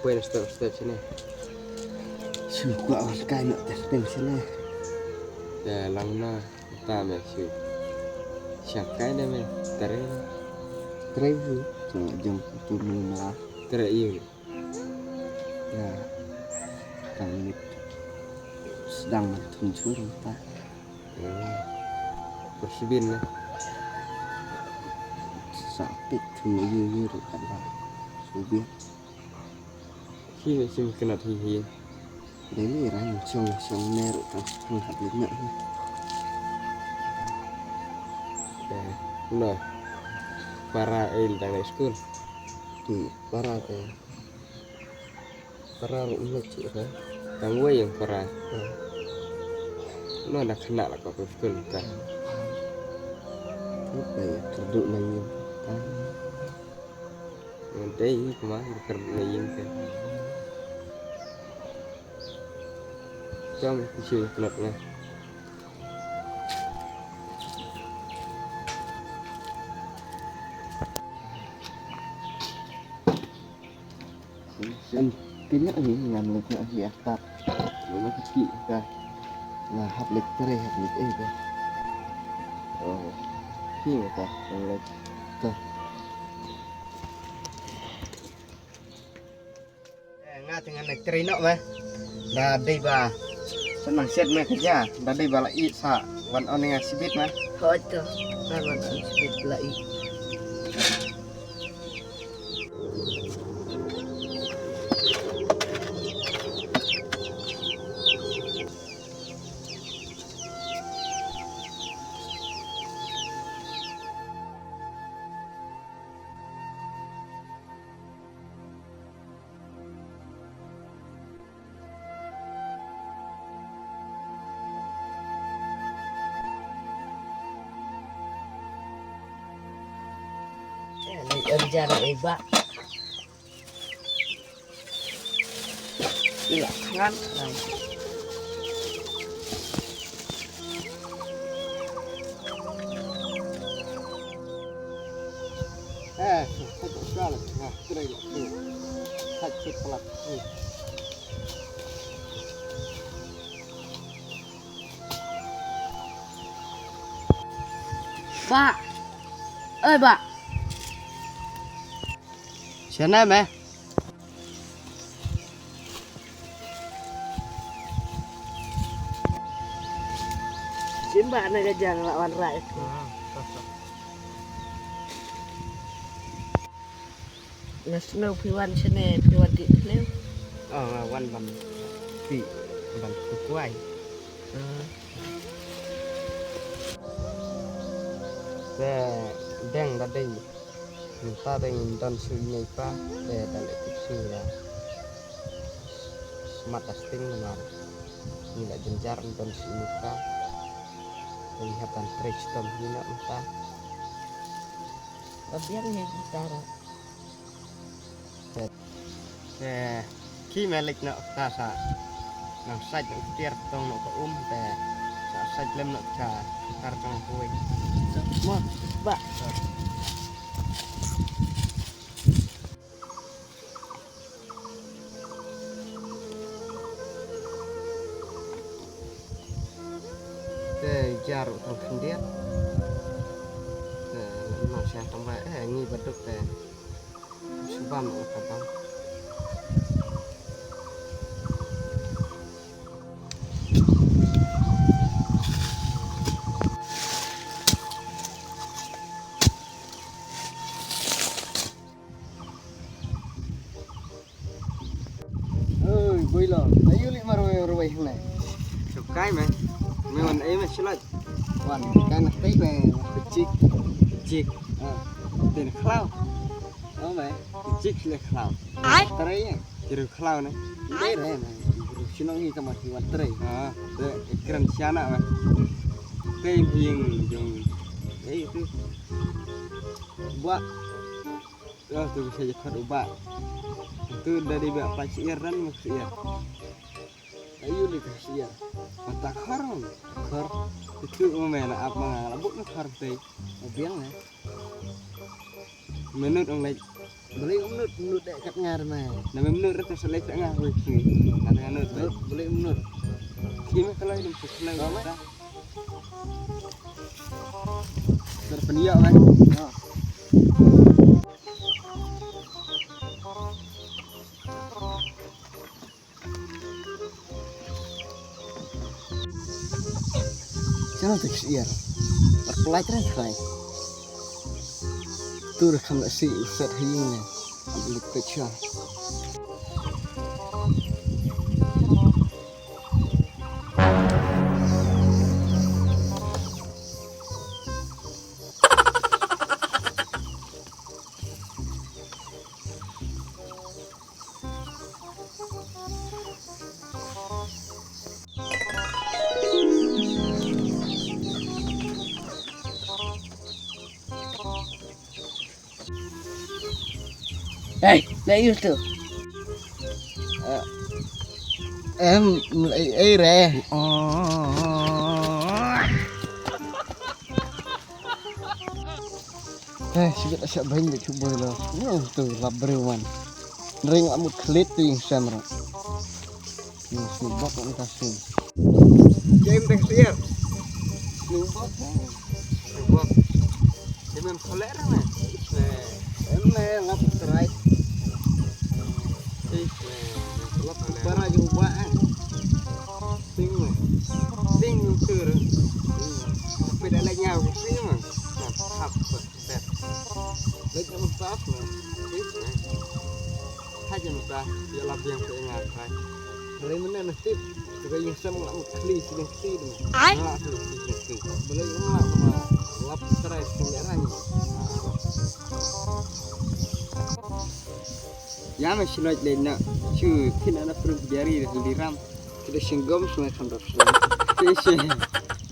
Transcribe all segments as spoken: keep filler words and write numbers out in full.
Wei na step step sini. Shu kwah wan kai noh testeng sini. Te lang na ta me shu. Sha kai de me tare. Tare yu. Jong jong tu me na. Tare yu. Ya. Tang ni. Sedang mantun chur ta. Persibin na. Sapit tu yu yu ru kan ba. Subin. Hi hi sim kenat hi hi. Dei ni rang chong chong mer kan kan hap ni na. Eh, no. Para el dang na school. Di para te. Para ru ni chi ka. Dang wei yang para. No da kena la ko school ka. Apa ya kerdu na ni. Dei hi kumba ka kyrduh na ïing ka. Jam ki shu ïakynot nga. Shen pynïaid hi ngan leit noh hi ata. Leit noh ki ka. Nga hap leit trei hap leit ei ka. Oh. Hi nga ta leit ta. Eh, nga te ngan trei noh me. Da dei ba. Sa nang shet me ka ja. Da dei ba la ïeit sa wan on nga sibit me. Hooid to. Ngan wan on sibit la ïeit. Jar ei ba. Ila ngan. Eh, sat sat sat. Nah, trei lah tu. Sat sat pelat. Ba. Eh, ba. Shane me. Shin ba na ka jang la wan rai. Na snow phi wan shane phi wan ti snow. Oh, wan ban ti ban tu kwai. Te deng da dei. Mynta te ngin don shuh ïa i pa te da leh tip shuh ïa. Smat da sting namar ngi la jynjar ngin don shuh ïa i pa. Te ngi hap ban trei shitom hi noh mynta. Ba biang hi mynta ruh. Te ki me leit noh ta sa nang sait noh tiar tong noh ka um te sa sait lem noh ka tar tong kuwi. Mo ba. Te jar u tang khyndiat. Te ma sha tang ba eh ngi baduk te. Shu bam u ka bam. Oi, boy lo. Ayu li mar wei wei ne. Sukai me. Me wan ai me silai. Wan kai na tei me. Chik. Chik. Ah, tin khlau. Oh me. Chik le khlau. Ai. Tare ye. Kiru khlau ne. Tare me. Sino ngi kama ki wan tare. Ah, te kren siana me. Tei ping jong. Eh itu. Buat. Yo, tu bisa je khot u ba. Tu da dei ba pla syiar dan mak syiar. Ayu li ka syiar. Mata khor. Khor. Itu u me na ap ma nga la buk na khor te. Biang eh. Minut ong lek. Balei mynta mynta dek kat ngar mai. Namai mynta rata selai tak ngah wei sini. Kata mynta. Balei mynta. Sini kalau hidup selai. Terpeniak mai. Channel text iar. Reply tren trai. Tur kham la si set hing ne. Lik picture. Hey, let you too. Em, ei, ei re. Eh, sibit asak bang de cuba lo. Ni tu lap breu man. Ring amu klit tu yang samra. Ni sibak ni kasih. Game tek siar. Sibak. Sibak. Game yang soleh mana? Em ne lap try. Lap para juga eh. Sing ne. Sing sur. Tapi dah lek nyau sing mah. Hap. Lek nyau pas mah. Haja mah dah. Dia lap yang seingat. Ri mynne na tip. Te ka ïing sem nga mut khlieh shi nangkti te. Ai. Nga khlieh shi nangkti. Balei nga ma lap trai shi nangkti. Ïa me shi loj lej na. Shu tin ana prum biari de hal di ram. Te da shinggom shi me kham rap shi. Te shi.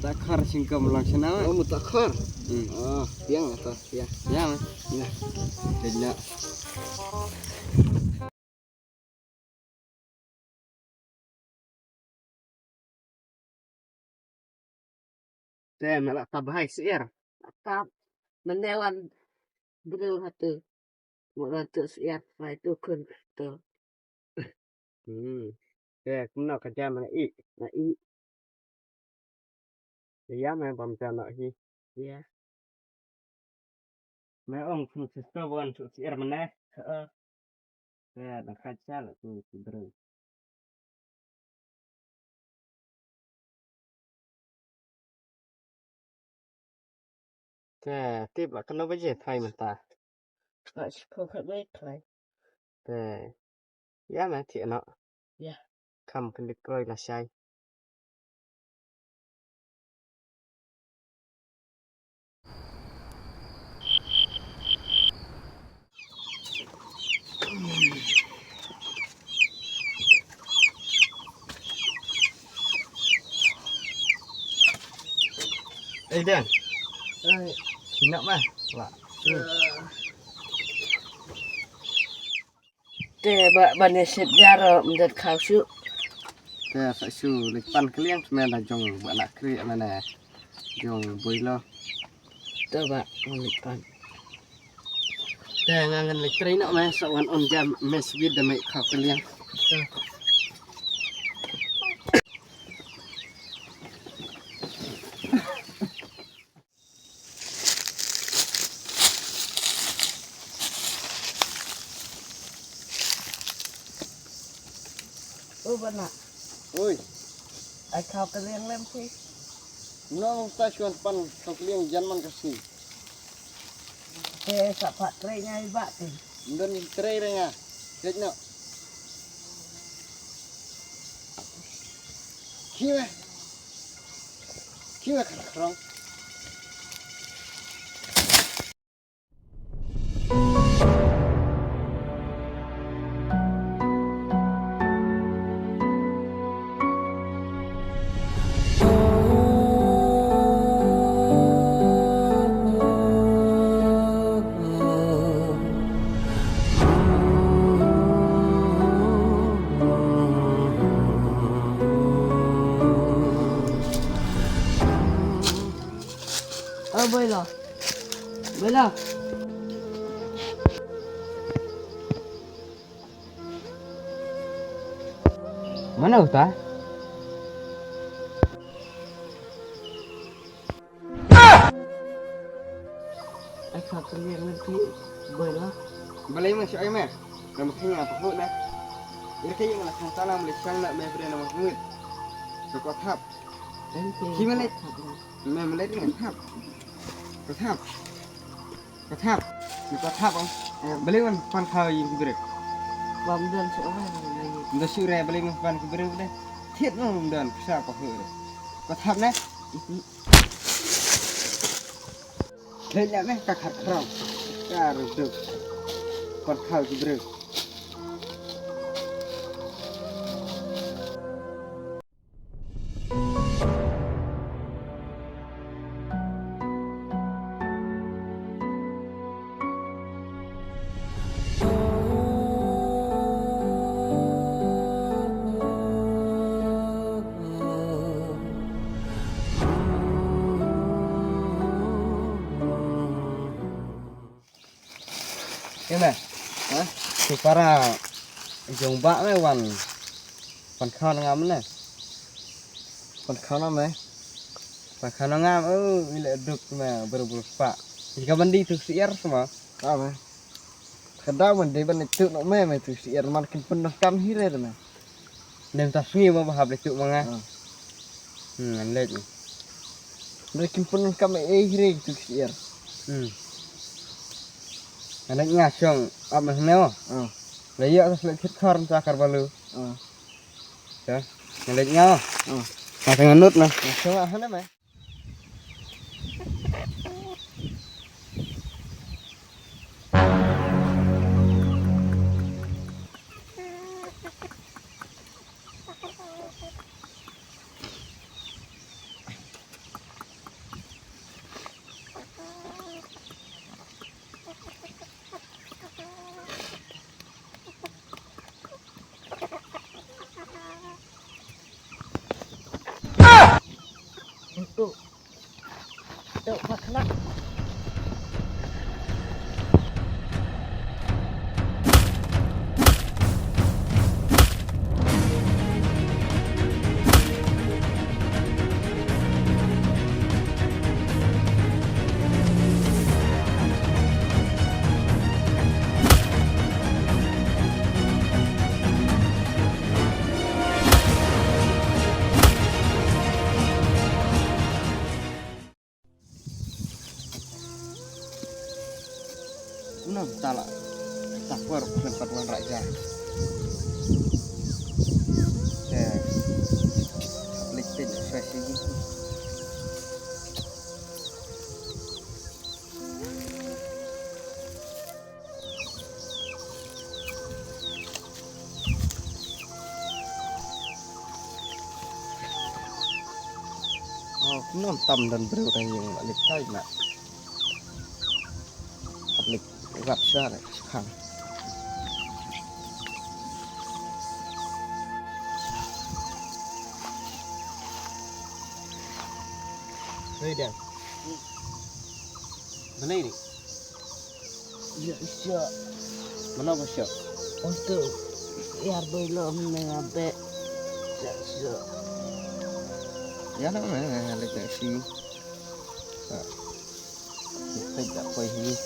Da khar shinggom lang shi na. Oh, mut da khar. Hmm. Ah, biang ata, biang. Ïa me. Ïa. Lej na. Te me la tap bha ïa syiar. Tap. Mynne wan briew hatu. Mo wan tu syiar pai tu khun tu. Hmm. Te kumno ka jam na i. Na i. Ïa me bam jam na hi. Ïa. Me ong sum sister wan tu syiar mynne. Heeh. Te dang kha cha la tu tu briew. Te tip la kano baje thai mynta. Ka shiphew khat baje thai. Te ïa me ti ano. Ïa. Kham kyndik kroi lashai. Ei, Dan. Ei. Sini mah. Lah. Te ba ban ïa shet jar mynta khaw shu. Te sa shu leit pan kylliang smen da jong ba na kri mane jong bui lo. Te ba ngan leit pan. Te nga ngan leit trei noh me sa wan on jam me sbit da me khaw kylliang. Te. O bana. Oi. Ai khaw kylliang lem phi. Nong ta shuan pan khaw kylliang jan man ka sngi. Te sa pat trei ngai ba te. Ndon trei re nga. Kek no. Kiwe. Kiwe khrong. Oh, boi lo. Boi lo. Mano uta? Ai ka kaliang nanti bela. Balei ma shu ai me? Nama kanya apa hok na? Ira kaya ngala khang tala mele shang na me bre nama hut. Ka ko thap. Ki mele. Me mele ni thap. Ko thap. Ko thap. Ni ko thap. Balei wan pan khaw yin ki brek. Bam dan shu ai. Nda shu re balei wan pan ki brek de. Thiet no dan ksa ko hok. Ko thap ne. Leh leh meh ka khat khraw. Ka rung tuk. Kon khaw ki briew. Ïa me. Ha? Tu para jong ba me wan. Pan khaw na ngam ne. Pan khaw na me. Pan khaw na ngam, oh, ile duk me berbul spa. Jika mandi tu siar semua. Ka me. Ka dau ban dei ban tuk nok me me tu siar man kin pun kam hi re me. Nem ta sngi ma ba hap le tuk ma nga. Ah. Hmm, ngan leit. Dei kin pun kam e hi re tu siar. Hmm. Ngan leit nga shong ap ma hne o. Ah. Le ïa ta le khit khar ta kar balu. Ah. Ya. Ngan leit nga o. Ah. Ma ta ngan nut na. Nga shong ah hne me. Untuk Unang tala. Tapor khlem pat wan raja. Eh. Litin sa sini. Oh, kumno tam don briew da ïing ba leit kai na. Hap leit wat sha da shipang. Hei, Dang. Balei ni? Ïa, isya. Mano ba sya? Untuk ïar belo mengabe. Ïa, isya. Ïa, na me leit na shi. Ha. Leit da poi hi.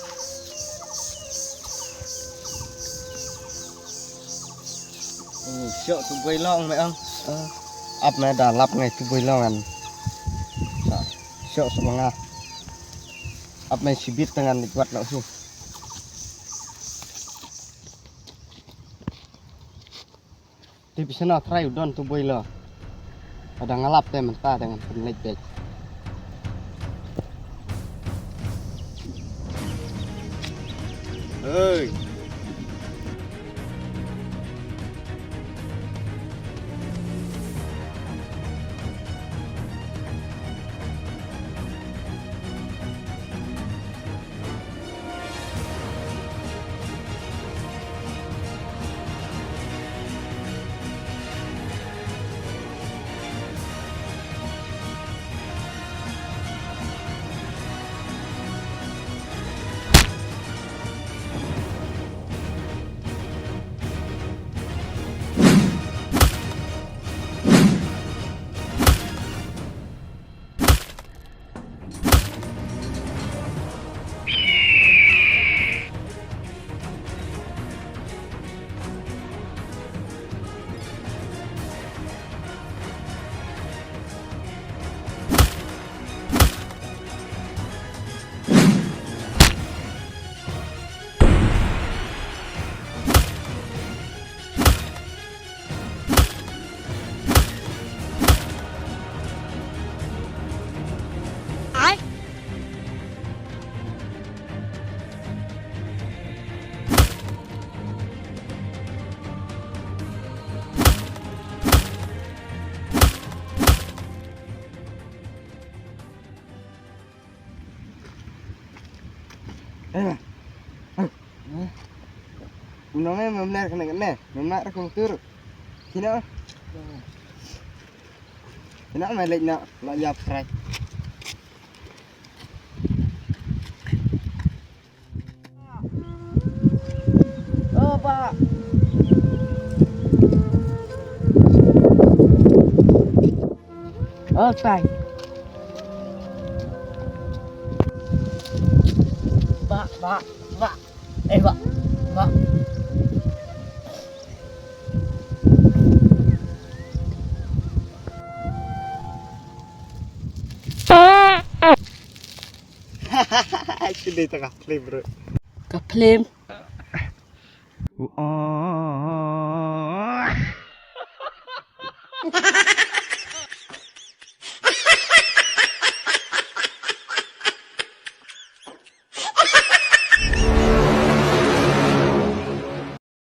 Sya tu boi long me ang. Ap me da lap ngai tu boi long an. Sya sya nga. Ap me sibit tangan di kuat lo su. Te pisa na trai u don tu boi lo. Ada ngalap te mynta te ngan pynleit beit. Hei. Nong em mem ler kene kene, mem ler kong tur. Kino? Kino me lek no, lo yap krai. Oh, ba. Oh, tai. Ba, ba, ba. Eh, ba, ba. Actually, ta ka film, bro. Ka film.